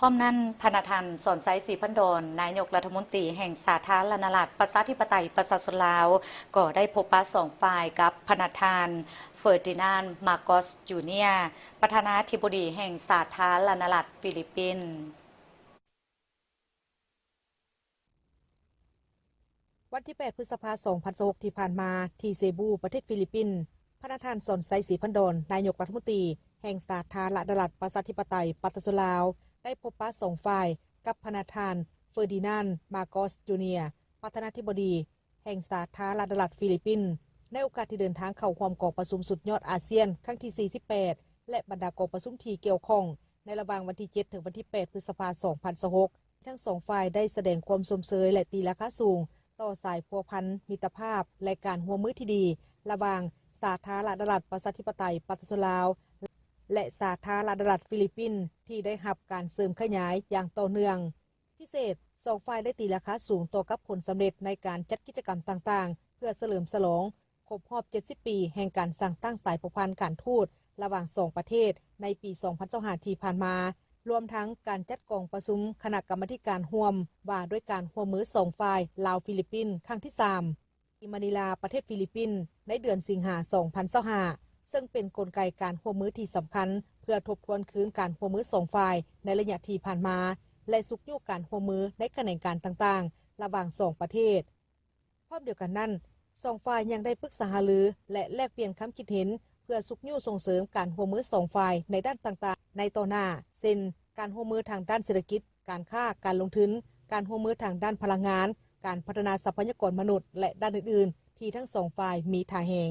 ພ້ອມນັ້ນ, ພະນະທ່ານ ສອນໄຊ ສີພັນດອນ ນາຍົກລັດຖະມົນຕີແຫ່ງສາທາລະນະລັດ ປະຊາທິປະໄຕ ປະຊາຊົນລາວ ກໍໄດ້ພົບປະສອງຝ່າຍກັບພະນະທ່ານ ເຟີດີນານ ມາໂກສ ຈູເນຍ ປະທານາທິບໍດີແຫ່ງສາທາລະນະລັດຟີລິບປິນ. ວັນທີແປດ ພຶດສະພາ ສອງພັນຊາວຫົກ ທີ່ຜ່ານມາ, ທີ່ເຊບູ ປະເທດຟີລິບປິນ, ພະນະທ່ານ ສອນໄຊ ສີພັນດອນ ນາຍົກລັດຖະມົນຕີແຫ່ງສາທາລະນະລັດ ປະຊາທິປະໄຕ ປະຊາຊົນລາວ ໄດ້ພົບປະສອງຝ່າຍກັບພະນະທ່ານ ເຟີດີນານ ມາໂກສ ຈູເນຍ ປະທານາທິບໍດີແຫ່ງສາທາລະນະລັດຟີລິບປິນ ໃນໂອກາດທີ່ເດີນທາງເຂົ້າຮ່ວມກອງປະຊຸມສຸດຍອດອາຊຽນຄັ້ງທີ ສີ່ສິບແປດ ແລະ ບັນດາກອງປະຊຸມທີ່ກ່ຽວຂ້ອງ ໃນລະຫວ່າງວັນທີ ເຈັດ ເຖິງວັນທີ ແປດ ພຶດສະພາ ສອງພັນຊາວຫົກ. ທັງສອງຝ່າຍໄດ້ສະແດງຄວາມຊົມເຊີຍ ແລະ ຕີລາຄາສູງຕໍ່ສາຍພົວພັນມິດຕະພາບ ແລະ ການຮ່ວມມືທີ່ດີ ລະຫວ່າງສາທາລະນະລັດປະຊາທິປະໄຕປະຊາຊົນລາວ ແລະ ສາທາລະນະລັດຟີລິບປິນ ທີ່ໄດ້ຮັບການເສີມຂະຫຍາຍຢ່າງຕໍ່ເນື່ອງ. ພິເສດ, ສອງຝ່າຍໄດ້ຕີລາຄາສູງຕໍ່ກັບຜົນສຳເລັດໃນການຈັດກິດຈະກຳຕ່າງໆ ເພື່ອສະເຫຼີມສະຫຼອງຄົບຮອບ ເຈັດສິບ ປີແຫ່ງການສ້າງຕັ້ງສາຍພົວພັນການທູດລະຫວ່າງສອງປະເທດໃນປີ ສອງພັນຊາວຫ້າ ທີ່ຜ່ານມາ, ລວມທັງການຈັດກອງປະຊຸມຄະນະກຳມາທິການຮ່ວມວ່າດ້ວຍການຮ່ວມມືສອງຝ່າຍ ລາວ-ຟີລິບປິນ ຄັ້ງທີ ສາມ ທີ່ມະນີລາ ປະເທດຟີລິບປິນ ໃນເດືອນສິງຫາ ສອງພັນຊາວຫ້າ ເຊິ່ງເປັນກົນໄກການຮ່ວມມືທີ່ສຳຄັນ ເພື່ອທົບທວນຄືນການຮ່ວມມືສອງຝ່າຍໃນໄລຍະທີ່ຜ່ານມາ ແລະ ຊຸກຍູ້ການຮ່ວມມືໃນຂະແໜງການຕ່າງໆ ລະຫວ່າງສອງປະເທດ. ພ້ອມດຽວກັນນັ້ນ, ສອງຝ່າຍຍັງໄດ້ປຶກສາຫາລື ແລະ ແລກປ່ຽນຄຳຄິດເຫັນ ເພື່ອຊຸກຍູ້ສົ່ງເສີມການຮ່ວມມືສອງຝ່າຍໃນດ້ານຕ່າງໆໃນຕໍ່ໜ້າ ເຊັ່ນ ການຮ່ວມມືທາງດ້ານເສດຖະກິດ, ການຄ້າ, ການລົງທຶນ, ການຮ່ວມມືທາງດ້ານພະລັງງານ, ການພັດທະນາຊັບພະຍາກອນມະນຸດ ແລະ ດ້ານອື່ນໆ ທີ່ທັງສອງຝ່າຍມີທ່າແຮງ.